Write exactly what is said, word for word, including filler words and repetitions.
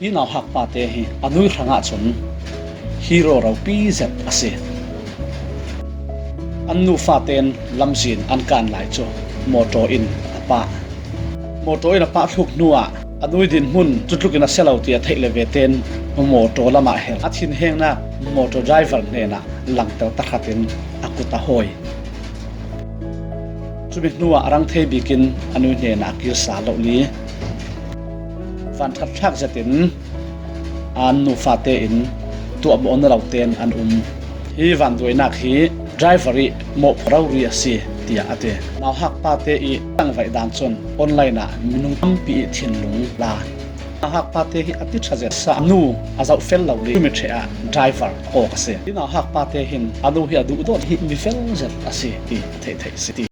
Hi nauhak pate hi a nu hrangah cun hero ropi zet a si. An nu faten lamzin an kan lai cu mawṭaw in a pah. Mawṭaw in a pah hluk hnuah a nu dinhmun cu tlukin a si lo ti a theih le vetein mawṭaw lamah hel. A thinhengnak mawṭaw driver hnenah langter tahratin a kut a hawi. Cumi hnuah a rang thei bikin a nu hnenah a kir sal lo li. Van ṭhatthlak zetin an nu fate in tuahmawh na lo tein an um. Hi vanduainak hi driver i mawhphurh rori a si, tiah a ti. Nauhak pate i tangvaih dan cun online ah minung tampi i thinlung la. Nauhak pate hi a ti ṭha zet sa, a nu a zoh fel lo li, mi ṭhe ah driver a kawk a si. Hi nauhak pate hin a nu hi a duhdawt hi mi fel zet a si ti theih theih si ti.